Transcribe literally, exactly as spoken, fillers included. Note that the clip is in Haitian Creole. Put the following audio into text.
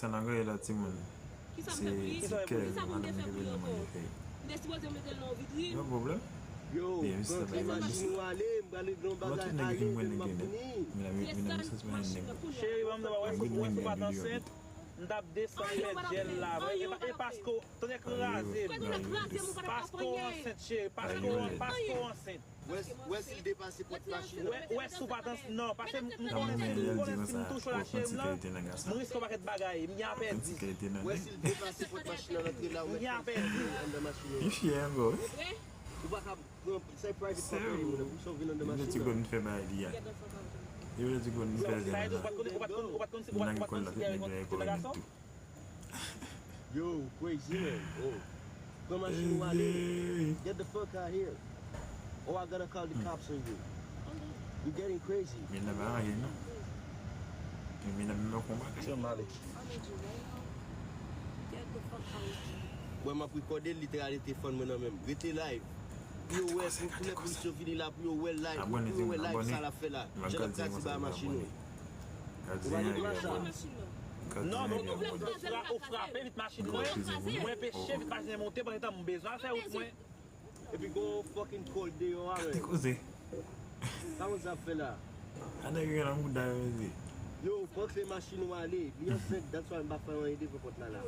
Sa nan gaye la, timoun. Se ti kè madanm ki vin nan manje fèy. Yo, pwoblèm. Yo, pran kle machin ou ale, m pral regle yon bagay, ale, m ap vini. Cheri, ban m di w, wè si w pa t ansent, m t ap desann lè dyèl la. E pa, e paske w, tande kraze, paske w ansent, cheri, paske w, paske w ansent. Wè, wè si l depase pòt machin nan. Wè, wè si w pa t ans-, non, paske m, m konnen si, m konnen si m touche w la, cheri, m nan, m riske yon pakèt bagay, m gen a pèdi. Wè si l depase pòt machin nan, rantre la, ou mèt fè l anndan machin nan. Li fyè ankò, wi. Ou pa ka pran, se private property, moun, pou sa w vin anndan machin nan. Ti gòn fè bagay li a. Yo, ti gòn fè zen la. Nan lekòl la, tout nèg yo lekòl li tou. Yo, crazy, man. Oh. Pran machin ou ale. Get the fuck out here. Or I gotta call the cops on you. You getting crazy. Men nan pa anyen non. Men nan men konba. Ti male. Wè m ap rekòde l, li te rale telefòn mwen nan men m. Rete live. Pou yo wè, pou, pou lè polis yo vini la, pou yo wè live, pou yo wè live sa l ap fè la. Jan l ap kraze ba machin ou. Ou pa gen dwa sa. Non, men ou, ou, ou fra-, ou frape vit machin mwen. Mwen peche vit machin mwen monte, pandan tan m bezwen al fè wout mwen. Epi gon fucking cold deyò a, men. Gade koze. Sa moun sa ap fè la? Gade ki gen nan mouda yo, mesye. Yo, pran kle machin ou ale. Li ansent, that's why m pa fè anyen devan pòt la la.